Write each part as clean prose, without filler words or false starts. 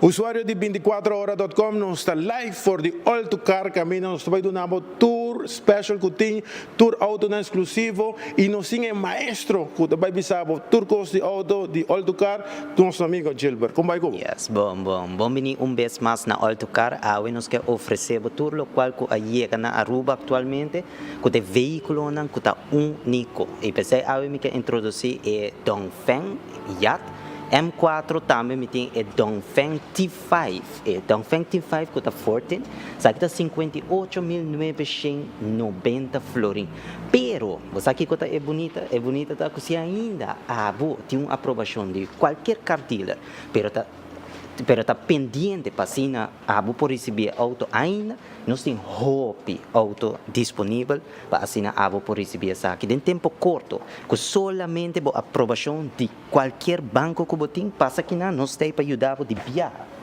Usuario di 24ora.com, nos ta live for di All to Car kaminda nos ta bai duna bo tur special ku tin, tur outo nan eksklusivo i nos tin e maestro ku ta bai bisa bo tur kos di outo di All to Car, nos amigo Gilbert. Kon bai ku bo? Yes, bon, bon. Bon bini un bes mas na All to Car. Awe nos ke ofresé bo tur lokual ku a yega na Aruba aktualmente, ku ta e vehíkulonan ku ta úniko. I p'esei awe mi ke introdusí e Dongfeng Yacht M4. Tambe mi tin e Dongfeng T5, e Dongfeng T5 ku ta 14, esaki ta 58.990 florin. Pero, bo sa kiko ta e bunita? E bunita ta ku si ainda abo tin un aprobashon di kualkier car dealer, pero ta pendiente pa asina abo por risibí e outo ainda, nos tin hopi outo disponibel pa asina abo por risibí esaki den tempu korto, ku solamente bo aprobashon di kualkier banko ku bo tin. Pasa akinan, nos ta pa yuda bo di biaha.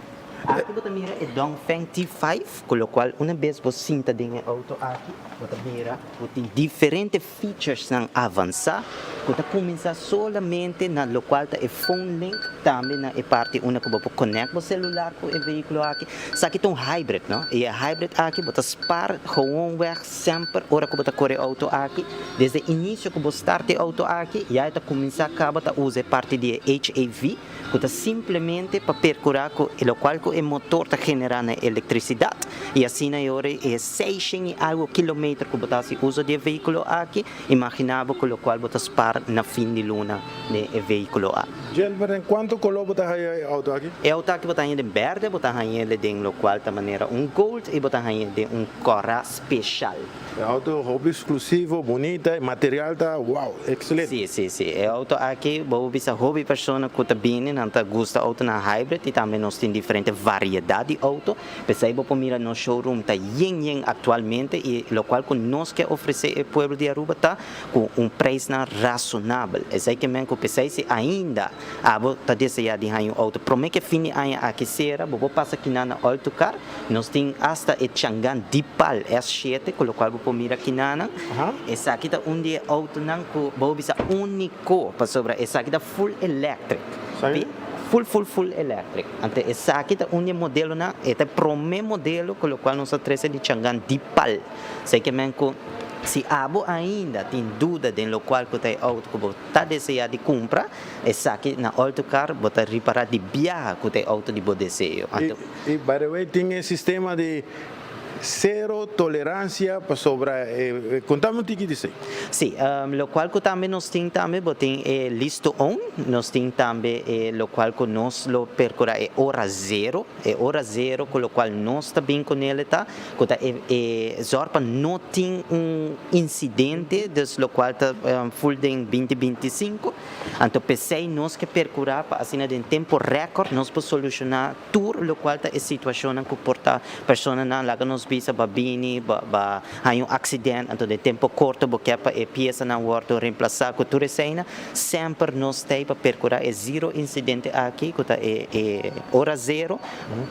Aki bo ta mira e Dongfeng T5, ku lokual un bes bo sinta den e outo aki, bo ta mira bo tin diferente features nan avansá, ku ta kuminsá solamente na lokual ta e phone link, tambe na e parti unda ku bo por connect bo selular ku e vehíkulo aki. Esaki ta un hybrid, no? I e hybrid aki bo ta spaar gewoonweg semper ora ku bo ta kore outo aki. Desde inisio ku bo start e outo aki, ya e ta kuminsá kaba ta usa e parti di e HAV, ku ta simplemente pa perkurá ku lokual ku e motor ta generá na elektrisidat. I asina e ora e 600 i algu kilometer ku bo ta hasi uso di e vehíkulo aki, imaginá bo ku lokual bo ta spaar na fin di luna di e vehíkulo aki. Gilbert, en kuantu koló bo ta haña e outo aki? E outo aki bo ta haña den berde, bo ta haña den lokual ta manera un gold i bo ta haña den un kòrá spesial. E outo hopi eksklusivo, bunita, e material ta wow, ekselente. Si. E outo aki, bo bisa hopi persona ku ta bini, nan ta gusta outo nan hybrid i tambe nos tin diferente variedat di outo. P'esei bo por mira nos showroom ta yen yen aktualmente i lokual ku nos ke ofresé e pueblo di Aruba ta ku un preisnan rasonabel. Esei ke men ku p'esei si ainda abo ta deseá di haña un outo promé ku e fin di aña aki sera, bo por pasa kinan na All to Car. Nos tin hasta e Changan Deepal S7, ku lokual bo por mira kinanan. Esaki ta un di e outonan ku bo bisa úniko, pasobra esaki ta full electric. Full, full, full electric. Anto esaki ta un di e modelonan, e ta e promé modelo ku lokual nos a trese di Changan Deepal. Esei ke men ku si abo ainda tin duda den lokual ku ta e outo ku bo ta deseá di kumpra, esaki na All to Car bo ta ripará di biaha ku ta e outo di bo deseo. Anto I by the way, tin e sistema di sero toleransia pasobra e, konta mi un tiki di esei. Si, lokual ku tambe nos tin tambe, bo tin e lease to own, nos tin tambe e lokual ku nos lo perkurá e ora zero, e ora zero ku lokual nos ta bin kuné ta, ku ta e zòrg pa no tin un insidente, dus lokual ta full den 2025. Anto p'esei nos ke perkurá pa asina den tempu rèkòrt nos por solushoná tur lokual ta e situashonnan ku por ta personanan, laga nos bisa, ba bini ba haña un aksident, anto den tempu korto bo ke pa e piesanan wòrdu remplasá. Ku tur eseinan semper nos ta ei pa perkurá e zero insidente aki, ku ta e ora zero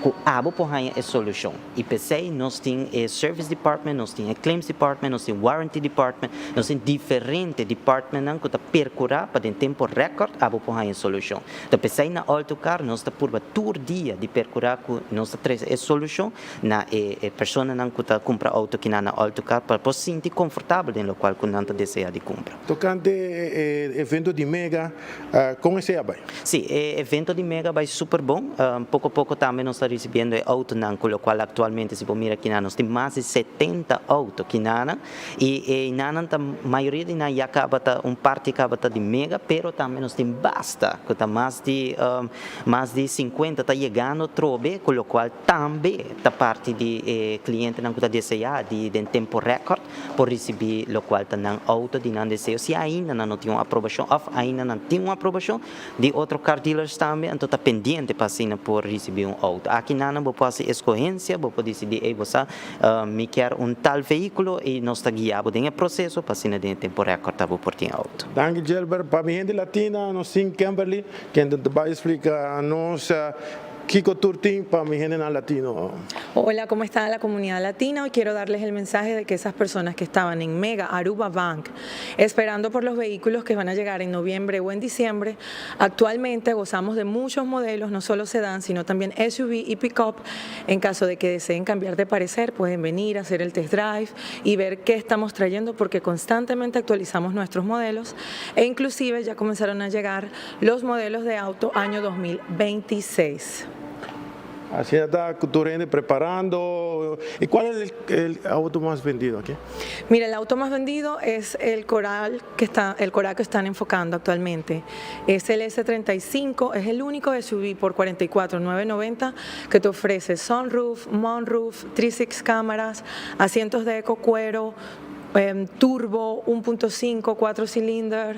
ku abo por haña e solushon. I p'esei nos tin e service department, nos tin e claims department, nos tin warranty department, nos tin diferente departmentnan ku ta perkurá pa den tempu rèkòrt abo por haña solushon. Ta p'esei na All to Car nos ta purba tur dia di perkurá ku nos ta trese e solushon na e personanan ku ta kumpra outo kinan na All to Car pa por sinti konfortabel den lokual ku nan ta deseá di kumpra. Tokante e evento di Mega, kon esei a bai? Si, e evento di Mega bai super bon. Poko poko tambe nos ta risibiendo e outonan, ku lokual aktualmente si bo mira kinan nos tin mas di 70 outo kinanan i e inanan ta mayoria di nan ya kaba ta un parti kaba ta di Mega, pero tambe nos tin basta ku ta mas di 50 ta yegando trobe, ku lokual tambe ta parti di e klientenan ku ta deseá di den tempu rèkòrt por risibí lokual ta nan outo di nan deseo, si ainda nan no tin un aprobashon òf ainda nan tin un aprobashon di otro car dealers tambe, anto ta pendiente pa asina por risibí un outo. Aki nan bo por hasi eskohensia, bo por disidí: "Ei, bo sa, mi kier un tal vehíkulo", i nos ta guia bo den e proseso pa asina den tempu rèkòrt bo por tin outo. Danki, Gilbert. Pa mi hende latina, nos tin Kimberly, ken ta bai splika nos. Kiko tur tin pa mi hende latino. Hola, ¿cómo está la comunidad latina? Hoy quiero darles el mensaje de que esas personas que estaban en Mega Aruba Bank esperando por los vehículos que van a llegar en noviembre o en diciembre, actualmente gozamos de muchos modelos, no solo sedán, sino también SUV y pick-up. En caso de que deseen cambiar de parecer, pueden venir a hacer el test drive y ver qué estamos trayendo, porque constantemente actualizamos nuestros modelos e inclusive ya comenzaron a llegar los modelos de auto año 2026. Asina ta tur preparando. ¿Y cuál es el auto más vendido aquí? Mira, el auto más vendido es el Coral que está, el Coral que están enfocando actualmente. Es el S35, es el único SUV por 44,990 que te ofrece sunroof, moonroof, 36 cámaras, asientos de eco cuero, turbo, 1.5, 4 cilindros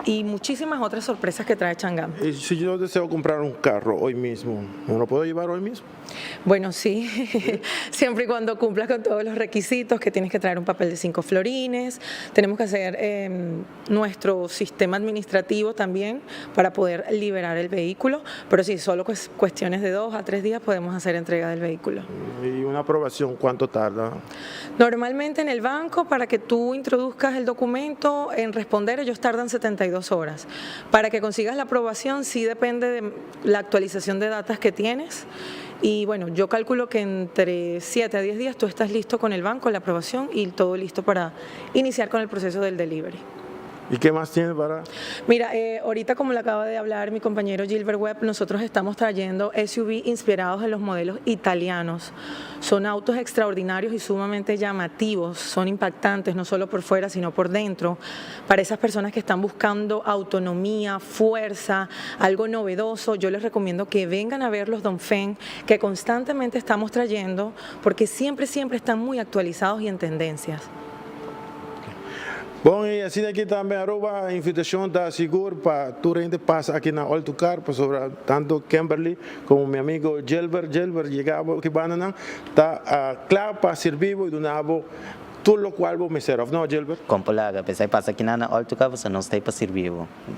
y muchísimas otras sorpresas que trae Chang'an. Y si yo deseo comprar un carro hoy mismo, ¿me lo puedo llevar hoy mismo? Bueno, sí, siempre y cuando cumplas con todos los requisitos, que tienes que traer un papel de 5 florines, tenemos que hacer nuestro sistema administrativo también para poder liberar el vehículo, pero sí, solo cuestiones de 2 a 3 días podemos hacer entrega del vehículo. ¿Y una aprobación cuánto tarda? Normalmente en el banco, para que tú introduzcas el documento, en responder ellos tardan 72 horas. Para que consigas la aprobación sí depende de la actualización de datas que tienes. Y bueno, yo calculo que entre 7 a 10 días tú estás listo con el banco, la aprobación y todo listo para iniciar con el proceso del delivery. ¿Y qué más tiene para? Mira, ahorita, como le acaba de hablar mi compañero Gilbert Webb, nosotros estamos trayendo SUV inspirados en los modelos italianos. Son autos extraordinarios y sumamente llamativos, son impactantes no solo por fuera, sino por dentro. Para esas personas que están buscando autonomía, fuerza, algo novedoso, yo les recomiendo que vengan a ver los Dongfeng que constantemente estamos trayendo, porque siempre, siempre están muy actualizados y en tendencias. Bon, y asina aki tambe Aruba, invitacion ta sigur pa tur hende pasa aki na All to Car, pa sobre tanto Kimberly como mi amigo Gilbert. Gilbert, yega aki bandanan, ta cla pa sirbi y duna tur loke bo mester, no, Gilbert? Con laga, pesey pasa aki na All to Car, nos ta pa sirbi.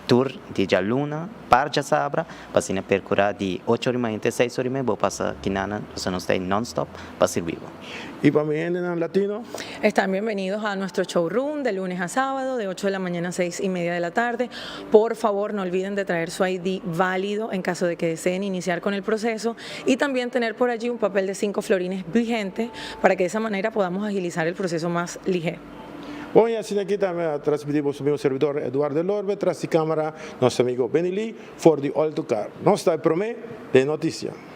Tur di dialuna pa diasabra, pa asina percura di 8 or y mey te 6 or y mey, bo pasa aki na, nos ta non-stop pa sirbi. Y pa mi hende latino? Están bienvenidos a nuestro showroom de lunes a sábado, de 8 de la mañana a 6 y media de la tarde. Por favor, no olviden de traer su ID válido en caso de que deseen iniciar con el proceso y también tener por allí un papel de 5 florines vigente para que de esa manera podamos agilizar el proceso más ligero. Bon, y asina aki tambe a transmiti mi servidor Eduardo Lorbe, tras di camara, nos amigo Benny Lee, for di All to Car. Nos ta prome di noticia.